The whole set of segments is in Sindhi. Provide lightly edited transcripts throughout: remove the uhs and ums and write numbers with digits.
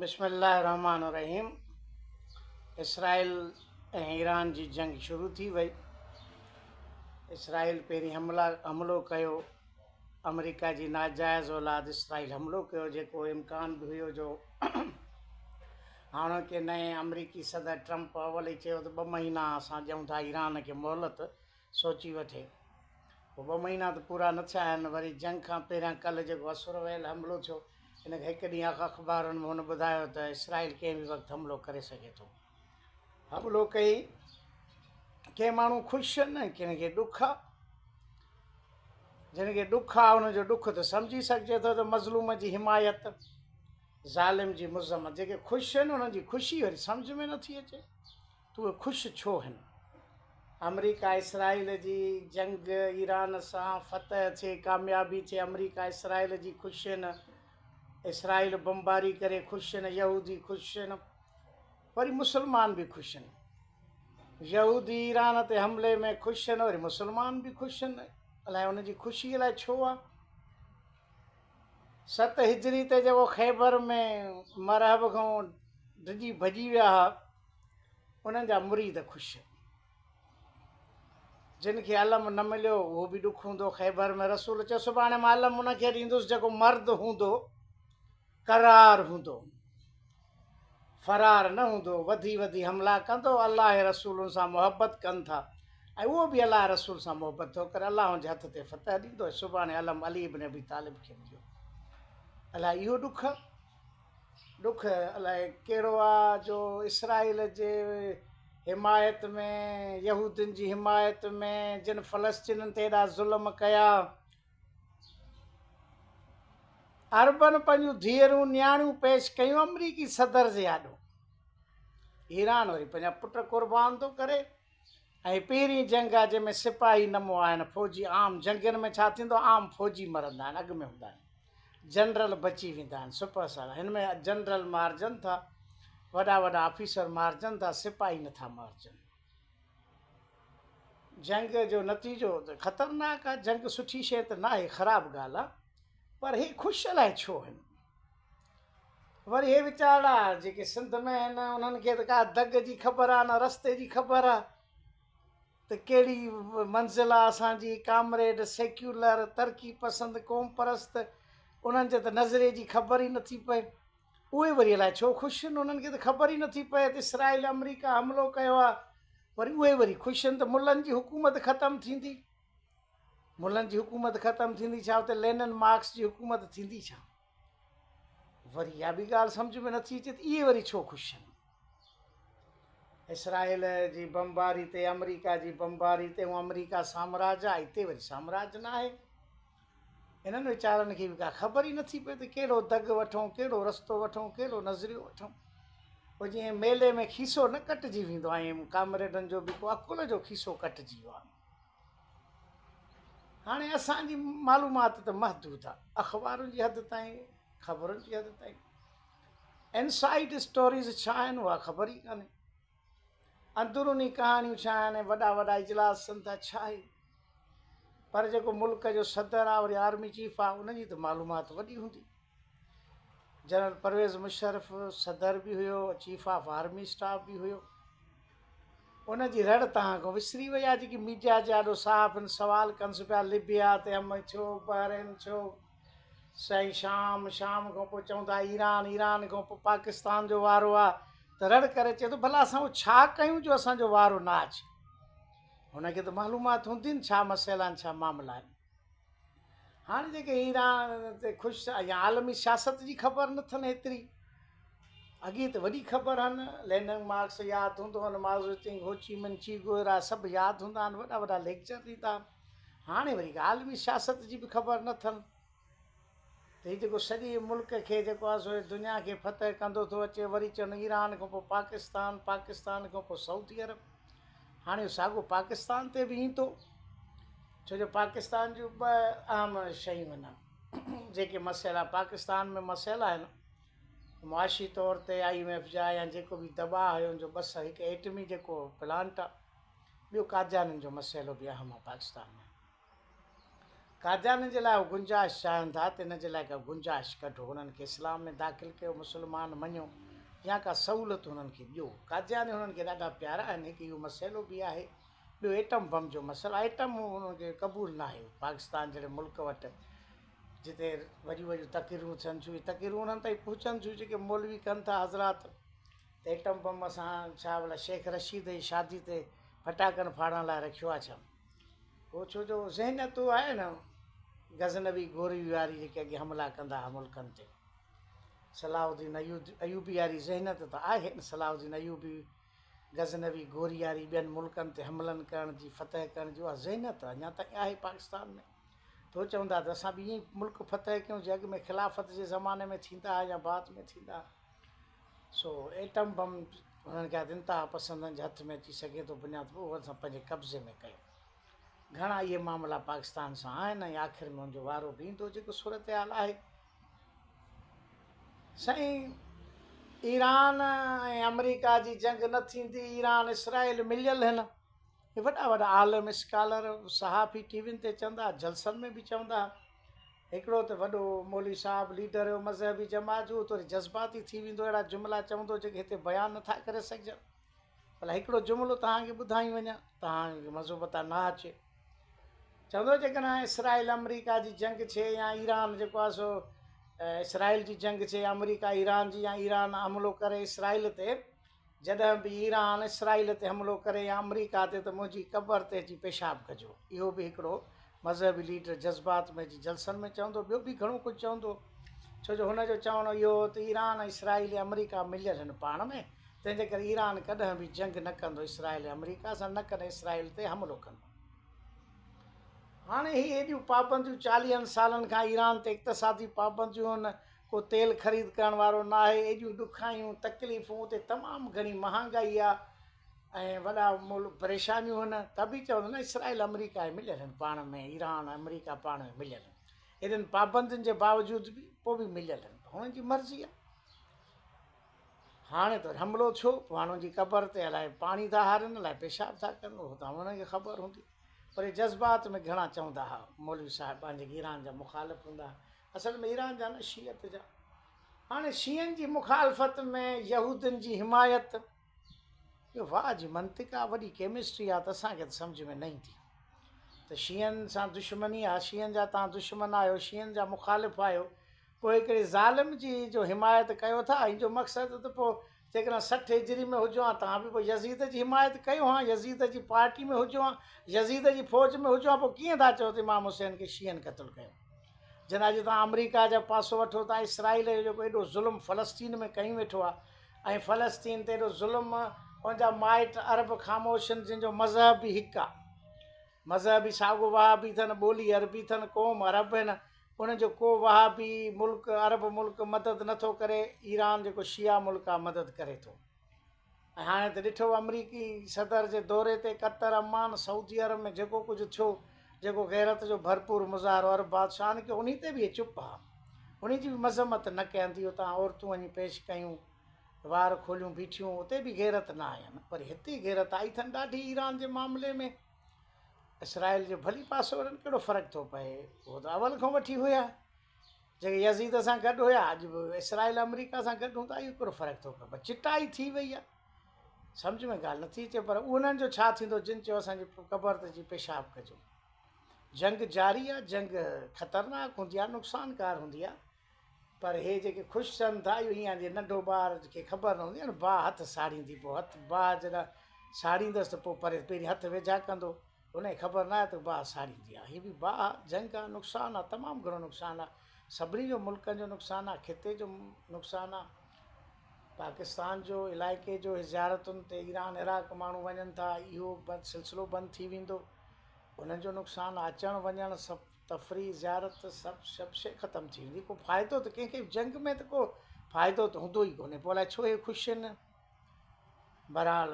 بسم الله الرحمٰن الرحيم اسرائيل ۽ ايران جي جنگ شروع ٿي وئي. اسرائيل پهرين حملا حملو ڪيو آمريڪا جي ناجائز اولاد اسرائيل حملو ڪيو جيڪو امڪان به هيو جو هاڻوڪي نئين آمريڪي صدر ٽرمپ اول ئي چيو ته ٻه مهينا اسان ڏيون ٿا ايران کي مهلت سوچي وٺي. پوء ٻه مهينا ته پورا نه ٿيا آهن، وري جنگ کان پهريان ڪلهه جيڪو اسر ويل حملو ٿيو، ان کان هڪ ڏينهن اڳ اخبارن ۾ هن ٻڌايو ته اسرائيل ڪنهن به وقت حملو ڪري سگهي ٿو. حملو ڪئي، ڪي ماڻهو خوش آهن ۽ ڪن کي ڏک آ. جن کي ڏک آ، انهن جو ڏک ته سمجهي سگهجي ٿو ته مظلوم جي حمايت، ظالم جي مذمت. جيڪي خوش آهن، انهن جي خوشي وري سمجهه ۾ نٿي اچي. ته اهي خوش ڇو هن؟ آمريڪا اسرائيل جي جنگ ايران سان فتح ٿئي ڪاميابي ٿئي آمريڪا اسرائيل جي خوش هن اسرائيل بمباري ڪري خوش هن يهودي خوش هن وري مسلمان به خوش هن يهودي ايران تي حملي ۾ خوش هن وري مسلمان به خوش هن الائي ان جي خوشي الائي ڇو آ ست هجري تي جيڪو خيبر ۾ مرحب کان ڊڄي ڀڄي ويا ها انهن جا مريد خوش. جن کي علم نه مليو اهو به ڏک هوندو. خيبر ۾ رسول چيو سڀاڻي مان علم ان کي ڏيندس جيڪو مرد هوندو، قرار هوندو، فرار نه هوندو، وڌي وڌي حملا ڪندو، الله ۽ رسول ان سان محبت ڪن ٿا ۽ اهو به الله ۽ رسول سان محبت ٿو ڪري، الله ان جي هٿ تي فتح ڏيندو ۽ سڀاڻي علم علي ابن ابي طالب کي مليو. الائي اهو ڏک ڏک الائي ڪهڙو آ جو اسرائيل جي حمايت ۾ يهودين جي حمايت ۾ جن فلسطينين تي ايڏا ظلم ڪيا عربن پنهنجون ڌيئرون نياڻيون پيش ڪيون آمريڪي صدر جي آڏو ايران وري پنهنجا پٽ قربان ٿو ڪري ۽ پهرين جنگ آ جنهن ۾ سپاهي نه مئا آهن فوجي عام جنگين ۾ ڇا ٿيندو عام فوجي مرندا آهن اڳ ۾ هوندا آهن جنرل بچي ويندا آهن سپهه سالار هن ۾ جنرل مارجن ٿا وڏا وڏا آفيسر مارجن ٿا سپاهي نٿا مارجن جنگ جو نتيجو ته خطرناڪ آ جنگ سٺي شيء ته ناهي خراب ڳالهه آ پر هي خوش الائي ڇو آهن وري هي ويچارا جيڪي سنڌ ۾ آهن انهن کي ته ڪا دڳ جي خبر آ نه رستي جي خبر آ ته ڪهڙي منزل آ اسان جي، ڪامريڊ، سيڪيولر، ترقي پسند، قوم پرست انهن جي ته نظريي جي خبر ئي نٿي پئي. اهي وري الائي ڇو خوش آهن انهن کي ته خبر ئي نٿي پئي ته اسرائيل آمريڪا حملو ڪيو آ وري اهي وري خوش آهن ته ملن جي حڪومت ختم ٿيندي. ملن جي حڪومت ختم ٿيندي ڇا اتي لينن مارڪس جي حڪومت ٿيندي ڇا؟ وري اها به ڳالهه سمجهه ۾ نٿي اچي ته اهي وري ڇو خوش آهن. اسرائيل جي بمباري تي آمريڪا جي بمباري تي هو آمريڪا سامراج آهي هتي وري سامراج نه آهي. انهن ويچارن کي به ڪا خبر ئي نٿي پئي ته ڪهڙو دڳ وٺون ڪهڙو رستو وٺون ڪهڙو نظريو وٺون. پوء جيئن ميلي ۾ کيسو نه ڪٽجي ويندو آهي ائين ڪامريڊن جو به ڪو عقل جو کيسو ڪٽجي ويو آهي. هاڻي اسان جي معلومات ته محدود آهي اخبارن جي حد تائين خبرن جي حد تائين انسائيڊ اسٽوريز ڇا آهن اها خبر ئي ڪانهي اندروني ڪهاڻيون ڇا آهن وڏا وڏا اجلاس ٿين ٿا ڇا آهي پر جيڪو ملڪ جو صدر آهي وري آرمي چيف آهي ان جي ته معلومات وڏي هوندي جنرل پرويز مشرف صدر به هيو، چيف آف آرمي اسٽاف به هيو. ان جي رڙ توهان کان وسري وئي آهي جيڪي ميڊيا جي آڏو صحافين سوال ڪنس پيا لبيا تي حملو ٿيو، بحرين ٿيو، سائين شام، شام کان پوء چون ٿا ايران، ايران کان پوء پاڪستان جو وارو آهي ته رڙ ڪري چئي ٿو ڀلا اسان اهو ڇا ڪيون جو اسان جو وارو نه اچي. هن کي ته معلومات هوندي نه ڇا مسئلا آهن ڇا معاملا آهن. هاڻي جيڪي ايران تي خوش يا عالمي سياست جي خبر نه اٿن ايتري اڳي ته وڏي خبر هن لينن مارڪس ياد هوندو هن مازوتنگ هوچي من چي گوئرا سڀ ياد هوندا آهن وڏا وڏا ليڪچر ڏيندا هاڻي وري عالمي سياست جي به خبر نه اٿن ته هي جيڪو سڄي ملڪ کي جيڪو آهي سو دنيا کي فتح ڪندو ٿو اچي وري چون ايران کان پوء پاڪستان پاڪستان کان پوء سعودي عرب هاڻي ساڳو پاڪستان تي به ايندو ڇو جو پاڪستان جون ٻه اهم شيون آهن جيڪي مسئلا پاڪستان ۾ مسئلا آهن معاشي طور تي I M F جا يا جيڪو به دٻاء آهي ان جو بس هڪ ايٽمي جيڪو پلانٽ آهي ٻيو قاديانين جو مسئلو به اهم آهي پاڪستان ۾. قاديانين جي لاء هو گنجائش چاهين ٿا ته ان جي لاء ڪا گنجائش ڪڍو، هنن کي اسلام ۾ داخل ڪيو، مسلمان مڃو يا ڪا سهولت هنن کي ڏيو. قادياني هنن کي ڏاڍا پيارا آهن. هڪ اهو مسئلو به آهي. ٻيو ايٽم بم جو مسئلو، ايٽم هنن کي قبول ناهي. پاڪستان جهڙي ملڪ وٽ جتي وڏيون وڏيون تقريرون ٿين ٿيون، اهي تقريرون انهن تائين پهچن ٿيون جيڪي مولوي ڪن ٿا حضرات ته ايٽم بم اسان ڇا ڀلا شيخ رشيد جي شادي تي ڦٽاڪن ڦاڙڻ لاء رکيو آهي ڇا؟ هو ڇو جو ذهنيت اها آهي نه غزنوي غوري واري جيڪي اڳي حملا ڪندا هئا ملڪن تي صلاح الدين ايوبي واري ذهنيت ته آهي نه صلاح الدين ايوبي غزنوي غوري واري ٻين ملڪن تي حملن ڪرڻ جي فتح ڪرڻ جي اها ذهنيت اڃا تائين آهي پاڪستان ۾ ته چوندا ته اسان به ائين ملڪ فتح ڪيون جي اڳ ۾ خلافت جي زماني ۾ ٿيندا هئا يا بعد ۾ ٿيندا هئا سو ايٽم بم هنن کي انتها پسندن جي هٿ ۾ اچي سگهي ٿو بنياد پوء اهو اسان پنهنجي قبضي ۾ ڪيون. گهڻا اهي معاملا پاڪستان سان آهن ۽ آخر ۾ ان جو وارو به ايندو جيڪو صورتحال آهي. سائين ايران ۽ آمريڪا جي جنگ نه ٿيندي ايران اسرائيل مليل هن هي وڏا وڏا عالم اسڪالر صحافي ٽي وين تي چوندا جلسن ۾ به چوندا هڪڙو ته وڏو مولوي صاحب ليڊر هيو مذهبي جماعت جو اتي وري جذباتي ٿي ويندو اهڙا جملا چوندو جيڪي هتي بيان نٿا ڪري سگهجن ڀلا هڪڙو جملو توهان کي ٻڌائي وڃان توهان کي مزو متان نه اچي چوندو جيڪڏهن اسرائيل آمريڪا جي جنگ ٿئي يا ايران جيڪو آهي سو اسرائيل جي جنگ ٿئي آمريڪا ايران جي يا ايران حملو ڪري اسرائيل تي جڏهن به ايران اسرائيل تي حملو ڪري يا آمريڪا تي ته منهنجي قبر تي اچي پيشاب ڪجو. اهو به هڪڙو مذهبي ليڊر جذبات ۾ اچي جلسن ۾ چوندو ٻيو به گهڻو ڪجهه چوندو ڇو جو هن جو چوڻ اهو هو ته ايران ۽ اسرائيل ۽ آمريڪا مليل هن پاڻ ۾ تنهن جي ڪري ايران ڪڏهن به جنگ نه ڪندو اسرائيل ۽ آمريڪا سان نه ڪڏهن اسرائيل تي حملو ڪندو. هاڻي هي ايڏيون پابنديون چاليهن سالن کان ايران تي اقتصادي پابنديون هن ڪو تيل خريد ڪرڻ وارو ناهي، ايڏيون ڏکايون، تڪليفون، اتي تمام گهڻي مهانگائي آ ۽ وڏا ملڪ پريشانيون هن، ته به چوندو نه اسرائيل آمريڪا ۽ مليل هن پاڻ ۾ ايران ۽ آمريڪا پاڻ ۾ مليل هن، ايڏين پابندين جي باوجود به پوء به مليل هن، هنن جي مرضي آ. هاڻي ته حملو ٿيو، پوء هاڻي هن جي قبر تي الائي پاڻي ٿا هارين، الائي پيشاب ٿا ڪن، اهو ته هنن کي خبر هوندي. پر جذبات ۾ گهڻا چوندا ها، مولوي صاحب پنهنجي ايران جا مخالف هوندا ها، اصل ۾ ايران جا نه شيعت جا. هاڻي شيعن جي مخالفت ۾ يهودين جي حمايت اهو واهه جي منطق آ وڏي ڪيمسٽري آ ته اسان کي ته سمجهه ۾ نه ايندي ته شيعن سان دشمني آ شيعن جا تان دشمن آهيو شيعن جا مخالف آهيو پوء هڪڙي ظالم جي جو حمايت ڪيو ٿا ان جو مقصد ته پوء جيڪڏهن 60 هجري ۾ هجو ها توهان به پوء يزيد جي حمايت ڪيو ها، يزيد جي پارٽي ۾ هجو ها، يزيد جي فوج ۾ هجو ها، پوء ڪيئن ٿا چئو ته امام حسين کي شيعن قتل ڪيو؟ جڏهن اڄ توهان آمريڪا جا پاسو وٺو ٿا، اسرائيل جو جيڪو ايڏو ظلم فلسطين ۾ ڪيون ويٺو آهي ۽ فلسطين تي ايڏو ظلم ان جا مائٽ عرب خاموش آهن جن جو مذهب به هڪ آهي، مذهب به ساڳو وهابي اٿن، ٻولي عربي اٿن، قوم عرب آهن، انهن جو ڪو وهابي ملڪ عرب ملڪ مدد نه ٿو ڪري، ايران جيڪو شيعا ملڪ آهي مدد ڪري ٿو ۽ هاڻي ته ڏٺو آمريڪي صدر جي دوري تي قطر، عمان، سعودي عرب ۾ جيڪو ڪجهه ٿيو جيڪو غيرت جو ڀرپور مظاهرو عرب بادشاهن ڪيو انهي تي به اهي چپ ها انهي جي به مذمت نه ڪين ٿي اتان عورتون وڃي پيش ڪيون وار کوليون بيٺيون اتي به غيرت نه آين پر هتي غيرت آئي اٿن ڏاڍي ايران جي معاملي ۾. اسرائيل جو ڀلي پاسو وڙهن ڪهڙو فرق ٿو پئي اهو ته اول کان وٺي هيا جيڪي يزيد سان گڏ هيا اڄ به اسرائيل آمريڪا سان گڏ هوندا اهو ڪهڙو فرق ٿو پئي پر چٽائي ٿي وئي آهي سمجھ ۾ ڳالهه نٿي اچي پر انهن جو ڇا ٿيندو جن چيو اسان جي قبر تي جي پيشاب ڪجو جنگ جاري آهي جنگ خطرناڪ هوندي آهي نقصانڪار هوندي آهي پر هي جيڪي خوش ٿين ٿا اهو ائين آهي جيئن ننڍو ٻار کي خبر نه هوندي آهي نه باهه هٿ ساڙيندي پوء هٿ باهه جڏهن ساڙيندس ته پوء پري پهرين هٿ ويجها ڪندو هن کي خبر نه آهي ته باهه ساڙيندي آهي هي به باهه جنگ آهي نقصان آهي تمام گهڻو نقصان آهي سڀني جو ملڪن جو نقصان آهي خطي جو نقصان آهي پاڪستان جو علائقي جو زيارتن تي ايران عراق ماڻهو وڃن ٿا اهو سلسلو بند ٿي ويندو انهن جو نقصان اچڻ وڃڻ سڀ تفريح، زيارت سڀ سڀ شيء ختم ٿي ويندي، ڪو فائدو ته ڪنهن کي به جنگ ۾ ته ڪو فائدو ته هوندو ئي ڪونهي، پوء الائي ڇو اهي خوش آهن. بهرحال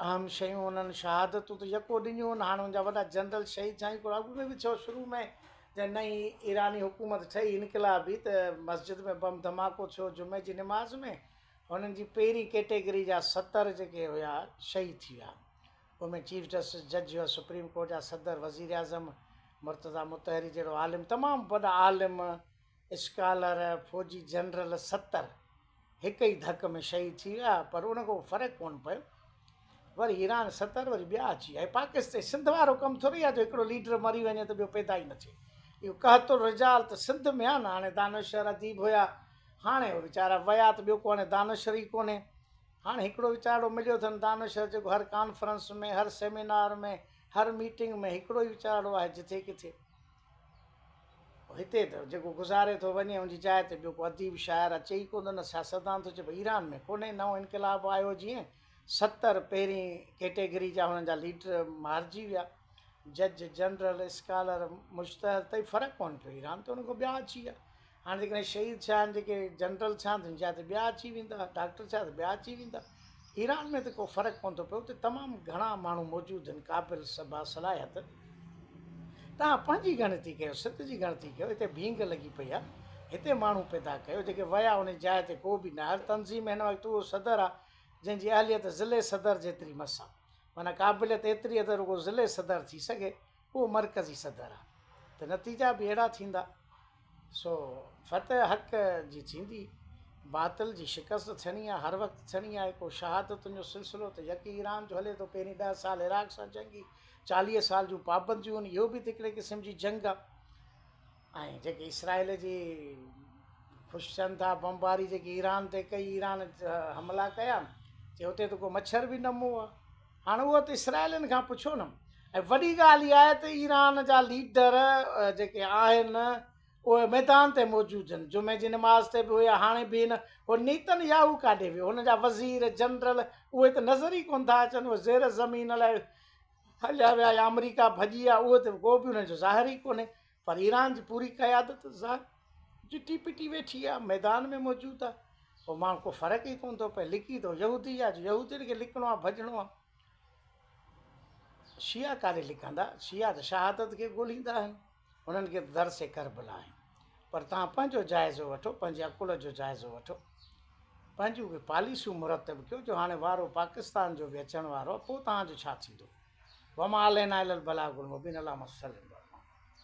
اهم شيون انهن شهادتون ته يڪو ڏنيون آهن، هاڻي ان جا وڏا جنرل شهيد ٿيا آهن، هڪڙو اڳ ۾ به ٿيو شروع ۾ جڏهن نئين ايراني حڪومت ٺهي انقلابي ته مسجد ۾ بم ڌماڪو ٿيو جمعي جي نماز ۾ هنن جي پهرين ڪيٽيگري جا 70 جيڪي هيا شهيد ٿي ويا. ان ۾ چيف جسٽس، جج يا سپريم ڪورٽ جا صدر، وزيراعظم مرتضيٰ مطهري جهڙو عالم، تمام وڏا عالم، اسڪالر، فوجي جنرل 70 هڪ ئي ڌڪ ۾ شهيد ٿي ويا پر ان کان فرق ڪونه پيو. وري ايران 70 وري ٻيا اچي ويا. هي پاڪستان سنڌ وارو ڪم ٿوري آهي جو هڪڙو ليڊر مري وڃي ته ٻيو پيدا ئي نه ٿئي. اهو قحط الرجال ته سنڌ ۾ آهي نه هاڻي دانشور اديب هيا هاڻي اهي ويچارا ويا ته ٻيو ڪو هاڻي دانشور ئي ڪونهي. هاڻي هڪڙو ويچارو مليو اٿن دانشور جيڪو هر ڪانفرنس ۾ هر سيمينار ۾ هر ميٽنگ ۾ هڪڙو ئي ويچارو آهي جٿي ڪٿي. هتي ته جيڪو گذاري ٿو وڃي ان جي جاء تي ٻيو ڪو اديب شاعر اچي ئي ڪونه ٿو نه سياستدان ٿو اچي پر ايران ۾ ڪونهي نئون انقلاب آيو جيئن 70 پهرين ڪيٽيگري جا هنن جا ليڊر مارجي ويا جج جنرل اسڪالر مجتهد تئي فرق ڪونه پيو ايران ته ان کان ٻيا اچي ويا هاڻي جيڪڏهن شهيد ٿيا آهن جيڪي جنرل ٿيا آهن تن جي جاء تي ٻيا اچي ويندا ڊاڪٽر ٿيا ته ٻيا اچي ويندا ايران ۾ ته ڪو فرق ڪونه ٿو پئي اتي تمام گهڻا ماڻهو موجود آهن قابل باصلاحيت توهان پنهنجي ڳڻتي ڪيو سنڌ جي ڳڻتي ڪيو هتي ڀينگ لڳي پئي آهي هتي ماڻهو پيدا ڪيو جيڪي ويا ان جاء تي ڪو به نه هر تنظيم هن وقت اهو صدر آهي جنهن جي اهليت ضلعي صدر جيتري مس آهي معنيٰ قابليت ايتري آهي ته رڳو ضلعي صدر ٿي سگهي اهو مرڪزي صدر آهي ته نتيجا به اهڙا ٿيندا سو فتح حق جي ٿيندي، باطل جي شڪست ٿيڻي آهي، هر وقت ٿيڻي آهي، ڪو شهادتن جو سلسلو ته يڪي ايران جو هلي ٿو، پهرين 10 سال عراق سان جنگي، 40 سال جون پابنديون آهن، اهو به ته هڪڙي قسم جي جنگ آهي ۽ جيڪي اسرائيل جي خوش ٿين ٿا بمباري جيڪي ايران تي ڪئي، ايران حملا ڪيا، چي اتي ته ڪو مڇر به نه مئو آهي. هاڻ اهو ته اسرائيلين کان پڇو نه. ۽ وڏي ڳالهه اها آهي ته ايران جا ليڊر جيڪي آهن اهي ميدان تي موجود آهن. جمعي جي نماز تي به هيا هاڻي به آهن. هو نيتن ياهو ڪاڏي ويو؟ هن جا وزير، جنرل اهي ته نظر ئي ڪونه ٿا اچن. اهي زير زمين الائي هليا ويا يا آمريڪا ڀڄي ويا اهو ته ڪو به انهن جو ظاهر ئي ڪونهي. پر ايران جي پوري قيادت ظاهر جٽي پٽي ويٺي آهي، ميدان ۾ موجود آهي. پوء ماڻهو ڪو فرق ئي ڪونه ٿو پئي. لڪي ٿو يهودي آهي جو يهودين کي لڪڻو آهي ڀڄڻو آهي. شيعا ڪاڏي لڪندا؟ شيعا ته شهادت کي ڳولهيندا آهن. هنن کي ته درس ڪربلا آهي. پر توهان پنهنجو جائزو وٺو، پنهنجي عقل جو جائزو وٺو. پنهنجون ڪي پاليسيون مرتب ڪيو جو هاڻي وارو پاڪستان جو به اچڻ وارو آهي پوء توهان جو ڇا ٿيندو؟ وما علينا الا البلاغ المبين اللهم صل.